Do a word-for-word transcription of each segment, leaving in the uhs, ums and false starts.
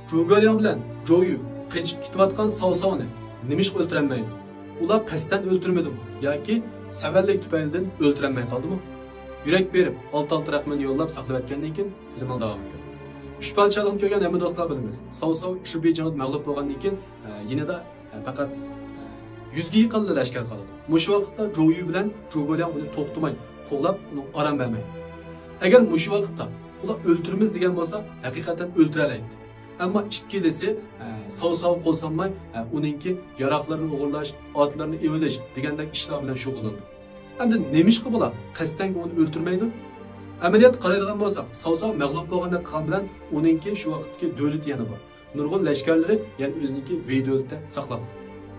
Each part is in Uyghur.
جۇگولياڭ بىلەن جويۈ قېچىپ كېتىۋاتقان ساۋساۋنى نېمىشقا ئۆلتۈرەلمەيدۇ؟ ئۇلار قەستەن ئۆلتۈرمىدىمۇ ياكى سەۋەنلىك تۈپەيلىدىن ئۆلتۈرەلمەي قالدىمۇ؟ يۈرەك بېرىپ، ئالتە ئالتە رەقىمىنى يوللاپ ساقلىۋەتكەندىن كېيىن، فىلىمنىڭ داۋامى كۆرۈڭ. ئۈچ پادىشاھلىقنى كۆرگەن ھەممە دوستلار بىلىمىز. ساۋساۋ ئۇشبۇ جېڭىدا مەغلۇپ بولغاندىن كېيىن، ئە، يېنىدا، ئە، پەقەت، ئە، يۈزگە يېقىنلا لەشكەر قالىدۇ. مۇشۇ ۋاقىتتا جويۈ بىلەن جۇگولياڭ ئۇنى توختىماي قوغلاپ، ئۇنىڭغا ئارام بەرمەيدۇ. ئەگەر مۇشۇ ۋاقىتتا ئۇلار ئۆلتۈرىمىز دېگەن بولسا، ھەقىقەتەن ئۆلتۈرەلەيتتى. ئەمما ئىككىلىسى، ئە، ساۋساۋ قول سالماي، ئە، ئۇنىڭكى ياراغلىرىنى ئوغرىلاش، ئاتلىرىنى ئېۋىلىش دېگەندەك ئىشلار بىلەن شۇغۇللىنىدۇ. ئەمدى نېمىشقا بۇلار قەستەنگە ئۇنى ئۆلتۈرمەيدۇ؟ ئەمەلىيەتتە قارايدىغان بولساق، ساۋساۋ مەغلۇپ بولغاندەك قىلغان بىلەن ئۇنىڭكى شۇ ۋاقىتتىكى دۆلىتى يەنە بار. نۇرغۇن لەشكەرلىرى يەنە ئۆزىنىڭكى ۋېي دۆلىتىدە ساقلانغان.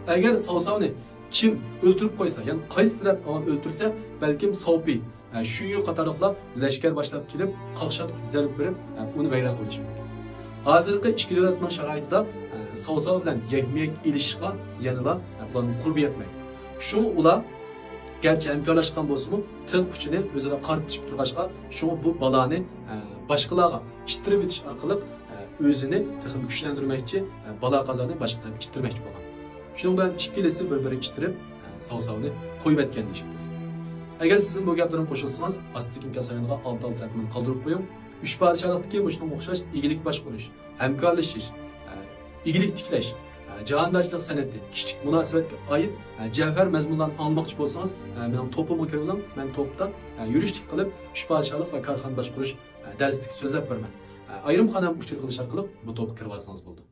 ئەگەر ساۋساۋنى كىم ئۆلتۈرۈپ قويسا، يەنى قايسى تەرەپ ئاۋۋال ئۆلتۈرسە، بەلكىم ساۋپىي، ئە، شۈيۈ قاتارلىقلار لەشكەر باشلاپ كېلىپ، قاقشاتقۇچ زەربە بېرىپ، ئە، ئۇنى ۋەيران قىلىشى مۇمكىن. ھازىرقى ئىككى دۆلەتنىڭ شارائىتىدا، ئە، ساۋساۋ بىلەن يەكمۇ يەك ئېلىشىشقا يەنىلا، ئە، ئۇلارنىڭ قۇربى يەتمەيدۇ. شۇڭا ئۇلار گەرچە ھەمكارلاشقان بولسىمۇ، تىغ ئۇچىنى ئۆزئارا قارىتىشىپ تۇرغاچقا، شۇڭا بۇ بالانى، ئە، باشقىلارغا ئىتتىرىۋېتىش ئارقىلىق، ئە، ئۆزىنى تېخىمۇ كۈچلەندۈرمەكچى، ئە، بالا قازانى باشقا تەرەپكە ئىتتىرمەكچى بولغان. شۇنىڭ بىلەن ئىككىلىسى بىر-بىرىگە ئىتتىرىپ، ئە، ساۋساۋنى قويۇۋەتكەن دېيىشكە كېرەك. ئەگەر سىزمۇ بۇ گەپلىرىمگە قوشۇلسىڭىز، ئاستىدىكى ئىنكاس رايونىغا ئالتە ئالتە رەقىمىنى قالدۇرۇپ قويۇڭ. ئۈچ پادىشاھلىقتىكى مۇشۇنىڭغا ئوخشاش ئىگىلىك باشقۇرۇش، ھەمكارلىشىش، ئە، ئىگىلىك تىكلەش، ئە، جاھانداشلىق سەنئىتى، كىشىلىك مۇناسىۋەتكە ئائىت، ئە، جەۋھەر مەزمۇنلارنى ئاڭلىماقچى بولسىڭىز، ئە، مېنىڭ توپۇمغا كىرىۋېلىڭ، مەن توپتا، ئە، يۈرۈشلۈك قىلىپ، ئۈچ پادىشاھلىق ۋە كارخانا باشقۇرۇش، ئە، دەرسلىكى سۆزلەپ بېرىمەن. ئە، ئايرىم خانام ئۇچۇر قىلىش ئارقىلىق بۇ توپقا كىرىۋالسىڭىز بولىدۇ.